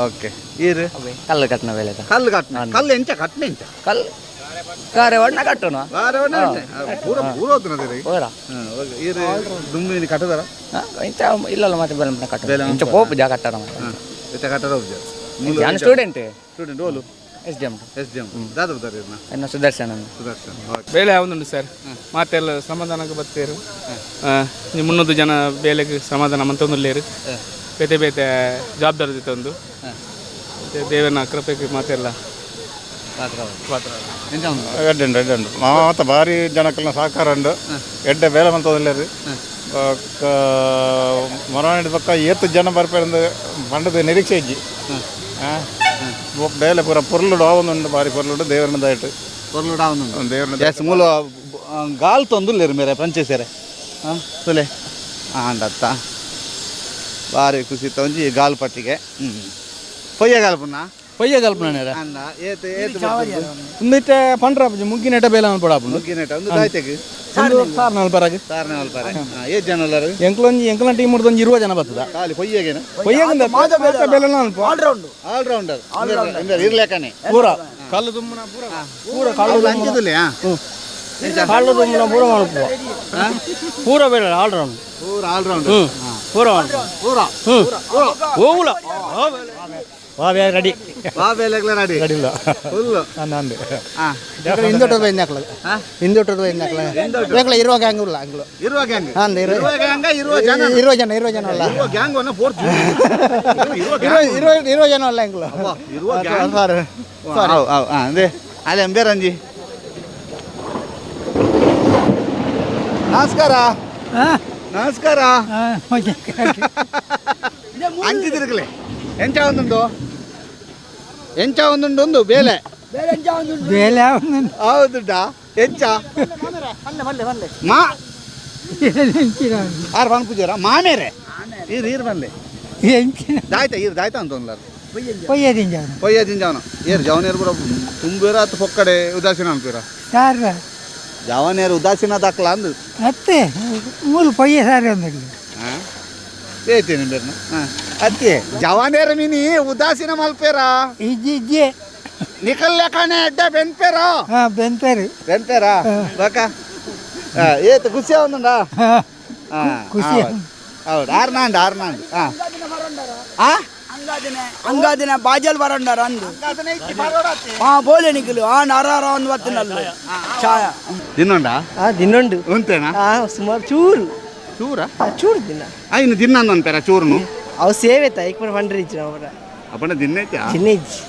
C: ಓಕೆ ಈರು
V: ಕಲ್ಲು ಕಟ್ಟನ ಬೇಲೆ
C: ಕಲ್ಲು ಕಟ್ಟನ ಕಲ್ಲು ಎಂಚ ಕಟ್ಟನೆ ಎಂಚ
V: ಕಲ್ಲು ಗಾರೆ ಒಣ್ಣ ಕಟ್ಟುನ
C: ಗಾರೆ ಒಣ್ಣ ಪೂರ ಪೂರ ಹೋತನ
V: ಪೂರ
C: ಈರು ದುಂಬಿನಿ ಕಟ್ಟದರ
V: ಇಂಚ ಇಲ್ಲಲ್ಲ ಮತ್ತೆ ಬೇಲೆ ಕಟ್ಟ ಇಂಚ ಪೋಪು ಜಾ ಕಟ್ಟರ
C: ಇಂಚ ಕಟ್ಟರ ಹೋಪು
V: ಜಾನ್ ಸ್ಟೂಡೆಂಟ್
C: ಸ್ಟೂಡೆಂಟ್ ಓಲು
V: S D M
C: S D M ದಾದ ಬರ್ತಾರೆ
V: ಎನ್ನ ಸುದರ್ಶನ್
C: ಸುದರ್ಶನ್
W: ಬೇಲೆ ಆವೊಂದುಂಡು ಸರ್ ಮಾತೆಲ್ಲ ಸಮಾಧಾನಕ್ಕೆ ಬತ್ತೇರು 300 ಜನ ಬೇಲೆಗೆ ಸಮಾಧಾನ ಮಂತೊಂದುಲ್ಲೇರು ಬೇತೆ ಬೇತೆ ಜವಾಬ್ದಾರಿ ತಂದು ದೇವನ ಕೃಪೆಗೆ ಮಾತೆಲ್ಲ
X: ಎಡ್ಡೆ ಎಡ್ಡೆ ಮಾತ ಭಾರಿ ಜನಕ್ಕಲ್ನ ಸಹಕಾರ ಉಂಡು ಎಡ್ಡೆ ಬೇಲೆ ಮಂತೊಂದುಲ್ಲೇರು ಮೊರವಾಣಿದ ಪಕ್ಕ ಏತ್ ಜನ ಬರ್ಪೇರಂದು ಪಂಡದ ನಿರೀಕ್ಷೆ ಇಜ್ಜಿ ಬೇಲೆ ಪೂರ ಪೊರ್ಲುಡು ಆವೊಂದುಂಡು ಭಾರಿ ಪೊರ್ಲುಡು ದೇವರನ್ನ ದಾಯಿಟ್
C: ಪೊರ್ಲುಡು ಆವೊಂದುಂಡು
X: ದೇವರನ್ನ
C: ಎಸ್ ಮೂಲ ಗಾಲ್ ತೊಂದುಲ್ಲೇರು ಮೇರೆ ಪಂಚೇಸೆರೆ ಹಾಂ ತುಲೆ ಆಂಡತ್ತ ಭಾರಿ ಖುಷಿ ಒಂಜಿ ಗಾಲ್ ಪಟ್ಟಿಗೆ ಪೊಯ್ಯ ಗಾಲ್ಪುನ
E: ಪೊಯ್ಯ ಗಾಲ್ಪುನ
C: ಅಂದ ಏತ್ ಏತ್
E: ಉಂದಿತ್ತೆ ಪಂಡ್ರ ಮುಗ್ಗಿನೆಟ ಬೇಲೆ ಮಲ್ಪಡಾಪುಂಡು
C: ಮುಗ್ಗಿನೆಟ ಒಂದು ದಾಯ್ತೆಗ್
E: ಸಾರ್ ನಲ್ಪರಾಗ
C: ಸಾರ್ ನಲ್ಪರ ಏತ್ ಜನ ಉಲ್ಲರು
E: ಎಂಕ್ಲೊಂಜಿ ಎಂಕ್ಲ ಟೀಮ್ ಒಂಜಿ 20 ಜನ ಬರ್ತದ
C: ಖಾಲಿ ಪೊಯ್ಯಗೇನ
E: ಪೊಯ್ಯಗಂದ ಮಾತ ಬೇಲೆ ಅಲ್ಪ
A: all round
C: all rounder ಇರ್ಲೇಕನೆ
E: ಪೂರ ಕಲ್ಲು ದುಮ್ಮನ ಪೂರ ಪೂರ ಕಲ್ಲು
C: ಅಂಚದುಲ್ಲೆ
E: ಕಲ್ಲು ದುಮ್ಮನ ಪೂರ ಮಲ್ಪುವ ಪೂರ ಬೇಲೆ ಆಲ್ ರೌಂಡ್
C: ಪೂರ ಆಲ್ ರೌಂಡ್
E: ಪೂರ
C: ಪೂರ
E: ಓವುಲ
D: ವಾ ರೆಡಿ
C: ವಾ ಬೇಲೆಗ್ಲ ರೆಡಿ
D: ರೆಡಿ ಇಲ್ಲ
C: ಫುಲ್
D: ಅಂದೆ
Q: ಇಂದೊಟ್ಟು ಬೈಂದಾಕ್ಲ ಇಂದೊಟ್ಟು ಬೈಂದಾಕ್ಲ ಎಂಕ್ಲ ಇರುವ ಗ್ಯಾಂಗ್ ಉಲ್ಲ ಅಂಗ್ಲು
C: ಇರುವ ಗ್ಯಾಂಗ್
Q: ಅಂದ
C: ಇರುವ ಗ್ಯಾಂಗ್ ಇರುವ ಜನ
Q: ಇರುವ ಜನ ಇರುವ ಜನ ಅಲ್ಲ
C: ಇರುವ ಗ್ಯಾಂಗ್ ಅನ್ನ ಫೋರ್
Q: ಇರುವ ಇರುವ ಇರುವ ಜನ ಅಲ್ಲ ಎಂಕ್ಲು
C: ಇರುವ ಗ್ಯಾಂಗ್
Q: ಸಾರಿ
C: ಸಾರಿ ಅವ್ ಅಂದೆ ಅಲೆ ಅಂಬೇರಂಜಿ ನಮಸ್ಕಾರ ನಮಸ್ಕಾರ ಅಂಚಿದಿರ್ಗಲೆ ಎಂಚ ಒಂದುಂಡು ಎಂಚ ಒಂದುಂಡು ಒಂದು ಬೇಲೆ
G: ಬೇಲೆ
C: ಹೌದುಂಟಾ ಎಂಚ ಮಾ ಆರ್ ಬನ್ ಪೂಜಾರ ಮಾಮೇರೆ ಈರ್ ಈರ್ ಬನ್ಲೆ ದಾಯ್ತ ಈರ್ ದಾಯ್ತ ಅಂತ ಒಂದ್ಲಾರ ಪೊಯ್ಯ ದಿಂಜಾವನ ಏರ್ ಜವನೇರು ಕೂಡ ತುಂಬೇರ ಆತು ಪೊಕ್ಕಡೆ ಉದಾಸೀನ ಅನ್ಪೀರ
G: ಸಾರ್
C: ಜವನೇರು ಉದಾಸೀನ ದಾಖಲ ಅಂದು
G: ಅತ್ತೆ ಮೂಲು ಪೊಯ್ಯ ಸಾರಿ ಒಂದಿಲ್ಲ
C: ಹಾಂ ಬೇತೇನೆ ಬೇರ್ನ ಹಾಂ ಅತ್ತೆ ಜವಾನೇರ ಮಿನಿ ಉದಾಸೀನ ಮಲ್ಪೇರ
G: ಇಜ್ಜಿ ಇಜ್ಜಿ
C: ನಿಕಲ್ಲೆಕನೆ ಅಡ್ಡ ಬೆನ್ಪೇರ
G: ಹಾಂ ಬೆನ್ಪೇರು
C: ಬೆನ್ಪೇರ ಬಾಕ ಏತ್ ಖುಷಿ ಆವೊಂದುಂಡಾ
G: ಖುಷಿ
C: ಹೌದು ಆರ್ನಾಂಡ್ ಆರ್ನಾಂಡ್ ಹಾಂ ಆ
B: ಅಂಗಾದಿನ ಬಾಜಲ್ ಬರಂಡಾರ ಅಂದು ಹಾ ಬೋಲೆ ನಿಖಲು ಆ ನಾರಾರ ಒಂದು ಬತ್ತಿನಲ್ಲ ಛಾಯಾ
C: ದಿನ್ನೊಂಡಾ
Y: ದಿನ್ನೊಂಡು
C: ಉಂಟೇನಾ
Y: ಸುಮಾರು ಚೂರು
C: ಚೂರಾ
Y: ಚೂರು ದಿನ
C: ಇನ್ನು ದಿನ ಅನ್ಪೇರ ಚೂರುನು
Y: ಅವು ಸೇವೆ ತಾ ಇಕ್ ಪಂಡ್ರಿ ಇಜ್ಜಿ ನಾವು
C: ಅಪ್ಪನ ದಿನ ಐತೆ
Y: ದಿನ ಇಜ್ಜಿ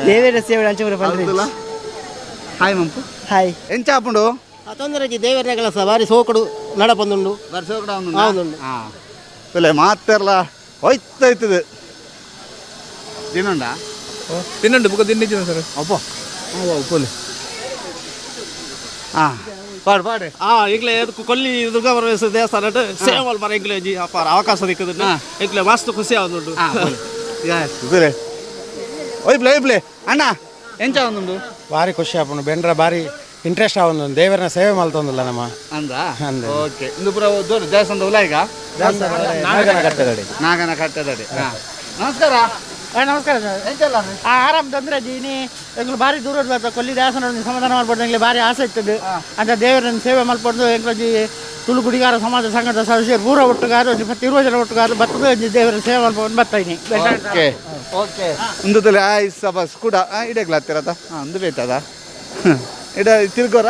Y: ದೇವೇರ ಸೇವೆ ಅಂಚೆ ಪಂಡ್ರಿ
C: ಹಾಯ್ ಮಂಪು.
Y: ಹಾಯ್.
C: ಎಂಚ ಆಪುಂಡು?
Y: ತೊಂದರೆ ದೇವರ ಕೆಲಸ ಬಾರಿ ಸೋಕಡು ನಡಪೊಂದುಂಡು.
C: ಬಾರಿ ಸೋಕಡು.
Y: ಹೌದುಂಡು.
C: ಪುಲೆ ಮಾತೆರ್ಲ ಹೋಯ್ತಾಯ್ತದೆ. ತಿನ್ನುಂಡ?
W: ತಿನ್ನುಂಡು ಬುಕ್ಕ ತಿನ್ನಿಜ್ಜಿನ ಸರ್.
C: ಅಪ್ಪ ಪುಲೆ ಹಾಂ ಪಾಡು ಪಾಡು.
E: ಈಗಲೇ ಕೊಲ್ಲಿ ದುರ್ಗಾ ಪರಮೇಶ್ವರ ದೇವಸ್ಥಾನ ಸೇವೆ ಮಲ್ಪರ ಎಂಕ್ಲೆ ಒಂಜಿ ಅಪಾರ ಅವಕಾಶ ತಿಕ್ಕುದುಂಡು. ಎಂಕ್ಲೆ ಮಸ್ತ್ ಖುಷಿ ಆವೊಂದುಂಡು.
C: ಪುಲೆ ಒಯ್ಪ್ಲೆ ಒಯ್ಪ್ಲೆ ಅಣ್ಣ ಎಂಚ ಆವೊಂದುಂಡು?
R: ಭಾರಿ ಖುಷಿ ಆಪುಂಡು. ಬೆಂಡ್ರ ಭಾರಿ ಇಂಟ್ರೆಸ್ಟ್ ಆವೊಂದು ದೇವರನ್ನ ಸೇವೆ ಮಲ್ತೊಂದುಲ್ಲ ನಮ್ಮ
C: ಅಂದ.
R: ಅಂದೆ.
C: ಓಕೆ. ಇಂದು ಪೂರ ದೂರ ದೇವಸ್ಥಾನದ ಉಲ ಈಗ
R: ನಾಗನ ಕಟ್ಟದಡಿ.
C: ನಾಗನ ಕಟ್ಟದಡಿ. ನಮಸ್ಕಾರ.
G: ನಮಸ್ಕಾರ ಸರ್. ಆರಾಮ್ ತೊಂದರೆ ಇನಿ ಎಂಗ್ಲು ಭಾರಿ ದೂರ ಬರ್ತಾ ಕೊಲ್ಲಿ ದೇವಸ್ಥಾನ ಸಮಾಧಾನ ಮಾಡ್ಬೋದು ಎಂಗ್ಲು ಭಾರಿ ಆಸೆ ಇರ್ತದೆ ಅಂತ ದೇವರನ್ನು ಸೇವೆ ಮಲ್ಪೊಂದು ಎಂಗ್ಲೊಂಜಿ ತುಳು ಗುಡಿಗಾರ ಸಮಾಜ ಸಂಘದ ಸದಸ್ಯರು ಪೂರ ಒಟ್ಟುಗಾರ ಒಂಜಿ 20 ಜನ ಒಟ್ಟುಗಾರ ಬರ್ತದೆ ಒಂಜಿ ದೇವರ ಸೇವೆ ಮಲ್ಪೊಂದು ಬರ್ತಾ ಇನಿ.
C: Okay okay. ಒಂದು ಆಯ್ ಸಬಸ್ ಕೂಡ ಇಡಗ್ಲ ಹತ್ತಿರತ ಹಾಂ ಒಂದು ಬೇತದ ಇಡ ತಿರ್ಗೋರ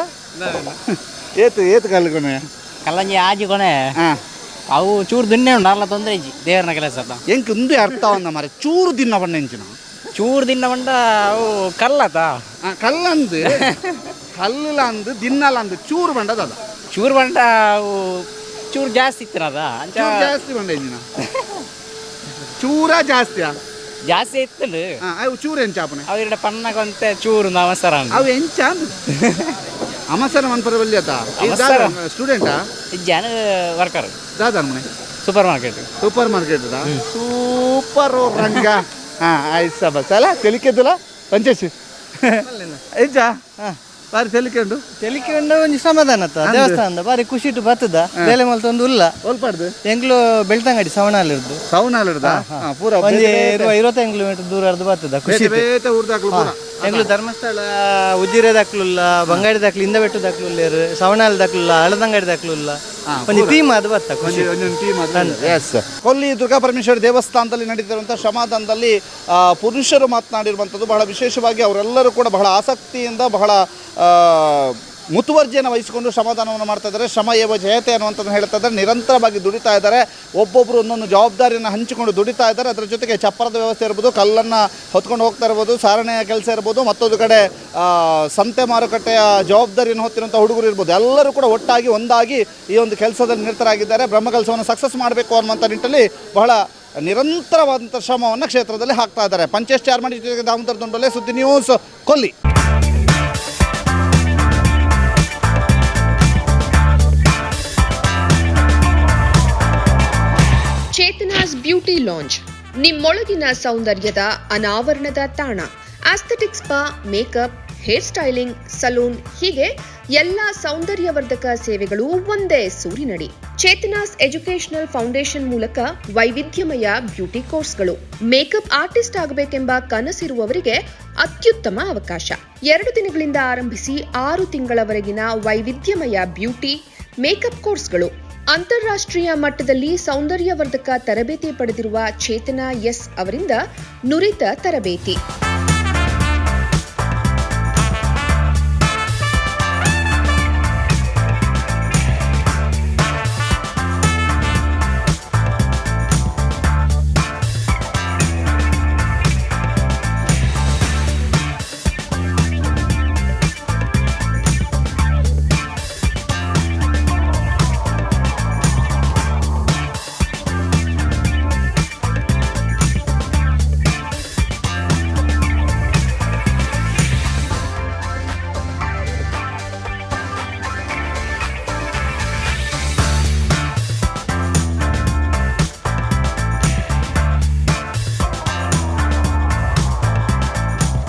C: ಏತು ಏತು ಕಲ್ಕೊನೆ
P: ಕಲ್ಲಂಜಿ ಆಜಿ ಕೊನೆ ಅವು ಚೂರು ದಿನ್ನೆ ಉಂಡು ಅಲ್ಲ ತೊಂದರೆ ಇಜ್ಜಿ ದೇವರನ ಕೆಲಸ
C: ಎಂಕ್ ಉಂದು ಅರ್ಥ ಒಂದ ಮಾರೆ ಚೂರು ದಿನ ಬಣ್ಣ ಎಂಚಿನ
P: ಚೂರು ದಿನ ಬಂಡ ಅವು ಕಲ್ಲತ
C: ಕಲ್ಲಂದು ಕಲ್ಲಲ ಅಂದು ದಿನ್ನಲ ಅಂದು ಚೂರು ಬಂಡದ ಅದ
P: ಚೂರು ಬಂಡ ಅವು ಚೂರು ಜಾಸ್ತಿ ಇತ್ತಿನದ
C: ಚೂರು ಜಾಸ್ತಿ ಬಂಡ ಎಂಜಿನ ಚೂರ ಜಾಸ್ತಿಯಾ
P: ಜಾಸ್ತಿ ಇತ್ತು
C: ಅವು ಚೂರು ಎಂಚ ಆಪನೆ
P: ಅವು ಎರಡು ಪನ್ನಗೊಂತೆ ಚೂರು ಅವಸರ
C: ಅವು ಎಂಚ ಅಮಸರ ಮನ್ಪರ ಬಲ್ಲಿ ಆತ ಸ್ಟೂಡೆಂಟಾ
P: ಜನ ವರ್ಕರ್
C: ದಾದಾ ಮನೆ
P: super market.
C: Supermarket super ರಂಗ. ಹಾಂ ಆಯ್ತು ಬಸ್ ಅಲ್ಲ ತೆಲಿಕೆದಲ್ಲ ಪಂಚೇಶ್ ಎಂಚ ಬಾರಿ ತೆಲಿಕೆ ಉಂಟು.
Y: ತೆಲಿಕೆ ಉಂಡು ಒಂಜಿ ಸಮಾಧಾನ ಅತ್ತ ದೇವಸ್ಥಾನದ ಬಾರಿ ಖುಷಿ ಇಟ್ಟು ಬರ್ತದ ಬೇಲೆ ಮಲ್ತೊಂದು ಉಲ್ಲ
C: ಒಲ್ಪಾಡ್ದು
Y: ಎಂಗ್ಲು ಬೆಳ್ತಂಗಡಿ ಸವಣಾಲಿರ್ದು.
C: ಸವಣಾಲಿರ್ದ ಪೂರ
Y: ಒಂಜಿ 25 ಕಿಲೋಮೀಟರ್ ದೂರ ಅರ್ಧ ಬರ್ತದ ಖುಷಿ. ಎಂಗ್ಲು ಧರ್ಮಸ್ಥಳ ಉಜಿರೆ ದಾಕ್ಲುಲ್ಲ ಬಂಗಾಡಿ ದಾಕ್ಲು ಇಂದ ಬೆಟ್ಟು ದಾಕ್ಲುಲ್ಲೇರು ಸವಣಾಲ್ ದಾಕ್ಲುಲ್ಲ ಅಳದಂಗಡಿ ದಾಕ್ಲುಲ್ಲ ಒಂಜಿ ಟೀಮ್ ಅದು ಬರ್ತ ಖುಷಿ.
C: ಎಸ್. ಕೊಲ್ಲಿ ದುರ್ಗಾ ಪರಮೇಶ್ವರಿ ದೇವಸ್ಥಾನದಲ್ಲಿ ನಡೀತಿರುವಂಥ ಶ್ರಮದಾನದಲ್ಲಿ ಪುರುಷರು ಮಾತನಾಡಿರುವಂಥದ್ದು ಬಹಳ ವಿಶೇಷವಾಗಿ ಅವರೆಲ್ಲರೂ ಕೂಡ ಬಹಳ ಆಸಕ್ತಿಯಿಂದ ಬಹಳ ಮುತುವರ್ಜಿಯನ್ನು ವಹಿಸಿಕೊಂಡು ಶ್ರಮದಾನವನ್ನು ಮಾಡ್ತಾ ಇದ್ದಾರೆ. ಶ್ರಮ ಏವ ಜಯತೆ ಅನ್ನುವಂಥದ್ದನ್ನು ಹೇಳ್ತಾ ಇದ್ದಾರೆ. ನಿರಂತರವಾಗಿ ದುಡಿತಾ ಇದ್ದಾರೆ. ಒಬ್ಬೊಬ್ಬರು ಒಂದೊಂದು ಜವಾಬ್ದಾರಿಯನ್ನು ಹಂಚಿಕೊಂಡು ದುಡಿತಾ ಇದ್ದಾರೆ. ಅದರ ಜೊತೆಗೆ ಚಪ್ಪರದ ವ್ಯವಸ್ಥೆ ಇರ್ಬೋದು, ಕಲ್ಲನ್ನು ಹೊತ್ಕೊಂಡು ಹೋಗ್ತಾ ಇರ್ಬೋದು, ಸಾರಣೆಯ ಕೆಲಸ ಇರ್ಬೋದು, ಮತ್ತೊಂದು ಕಡೆ ಸಂತೆ ಮಾರುಕಟ್ಟೆಯ ಜವಾಬ್ದಾರಿಯನ್ನು ಹೊತ್ತಿರುವಂಥ ಹುಡುಗರು ಇರ್ಬೋದು, ಎಲ್ಲರೂ ಕೂಡ ಒಟ್ಟಾಗಿ ಒಂದಾಗಿ ಈ ಒಂದು ಕೆಲಸದಲ್ಲಿ ನಿರತರಾಗಿದ್ದಾರೆ. ಬ್ರಹ್ಮಕಲಶವನ್ನು ಸಕ್ಸಸ್ ಮಾಡಬೇಕು ಅನ್ನುವಂಥ ನಿಟ್ಟಲ್ಲಿ ಬಹಳ ನಿರಂತರವಾದಂಥ ಶ್ರಮವನ್ನು ಕ್ಷೇತ್ರದಲ್ಲಿ ಹಾಕ್ತಾ ಇದ್ದಾರೆ. ಪಂಚೇಶ್ ಚಾರ್ಮಾಡಿ ಜೊತೆಗೆ ದಾಮೋದರ ದೊಂಡೋಲೆ, ಸುದ್ದಿ ನ್ಯೂಸ್, ಕೊಲ್ಲಿ.
F: ಚೇತನಾಸ್ ಬ್ಯೂಟಿ ಲಾಂಜ್ ನಿಮ್ಮೊಳಗಿನ ಸೌಂದರ್ಯದ ಅನಾವರಣದ ತಾಣ. Aesthetic spa, makeup, hair styling, salon ಹೀಗೆ ಎಲ್ಲ ಸೌಂದರ್ಯವರ್ಧಕ ಸೇವೆಗಳು ಒಂದೇ ಸೂರಿನಡಿ. ಚೇತನಾಸ್ ಎಜುಕೇಶನಲ್ ಫೌಂಡೇಶನ್ ಮೂಲಕ ವೈವಿಧ್ಯಮಯ ಬ್ಯೂಟಿ ಕೋರ್ಸ್ಗಳು. ಮೇಕಪ್ ಆರ್ಟಿಸ್ಟ್ ಆಗಬೇಕೆಂಬ ಕನಸಿರುವವರಿಗೆ ಅತ್ಯುತ್ತಮ ಅವಕಾಶ. 2 ದಿನಗಳಿಂದ ಆರಂಭಿಸಿ 6 ತಿಂಗಳವರೆಗಿನ ವೈವಿಧ್ಯಮಯ ಬ್ಯೂಟಿ ಮೇಕಪ್ ಕೋರ್ಸ್ಗಳು. ಅಂತಾರಾಷ್ಟ್ರೀಯ ಮಟ್ಟದಲ್ಲಿ ಸೌಂದರ್ಯವರ್ಧಕ ತರಬೇತಿ ಪಡೆದಿರುವ ಚೇತನಾ ಎಸ್ ಅವರಿಂದ ನುರಿತ ತರಬೇತಿ.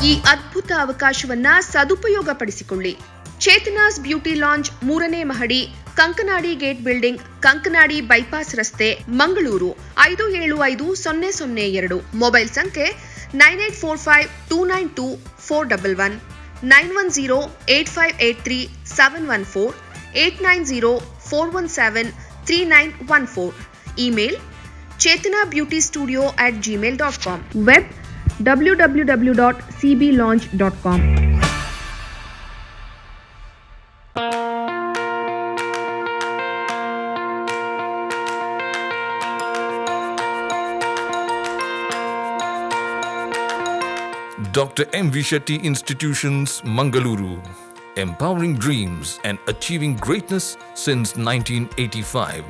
F: ಈ ಅದ್ಭುತ ಅವಕಾಶವನ್ನ ಸದುಪಯೋಗಪಡಿಸಿಕೊಳ್ಳಿ. ಚೇತನಾಸ್ ಬ್ಯೂಟಿ ಲಾಂಜ್, 3ನೇ ಮಹಡಿ, Kankanady gate building, Kankanady bypass ರಸ್ತೆ, ಮಂಗಳೂರು 575002. ಮೊಬೈಲ್ ಸಂಖ್ಯೆ 9845292411, 9108583714, 8904173914. Email chetanabeautystudio@gmail.com. Web www.cblounge.com.
H: Dr. M. V. Shetty Institutions, Mangaluru. Empowering dreams and achieving greatness since 1985,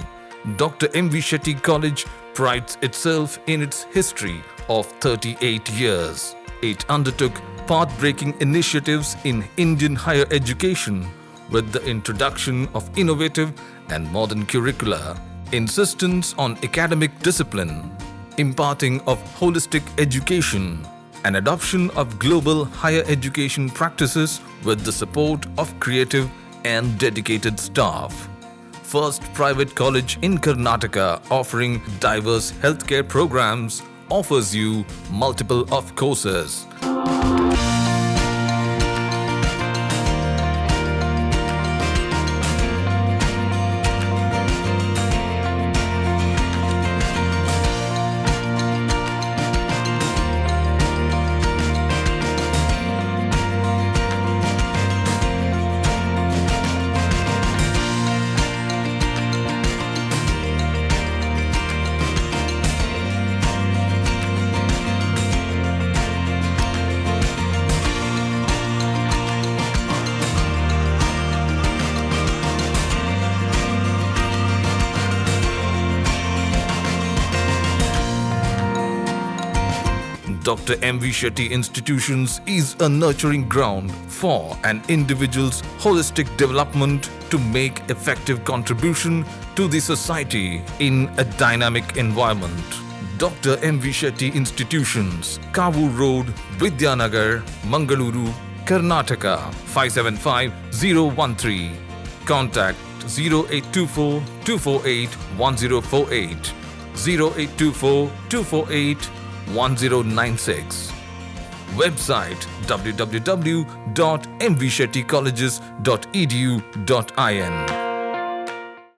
H: Dr. M.V. Shetty College prides itself in its history of 38 years. It undertook path-breaking initiatives in Indian higher education with the introduction of innovative and modern curricula, insistence on academic discipline, imparting of holistic education, and adoption of global higher education practices with the support of creative and dedicated staff. First private college in Karnataka offering diverse healthcare programs offers you multiple of courses. Dr. M.V. Shetty Institutions is a nurturing ground for an individual's holistic development to make effective contribution to the society in a dynamic environment. Dr. M.V. Shetty Institutions, Kavoor Road, Vidyanagar, Mangaluru, Karnataka 575013. Contact 0824 248 1048, 0824 248 1096. Website www.mvshettycolleges.edu.in.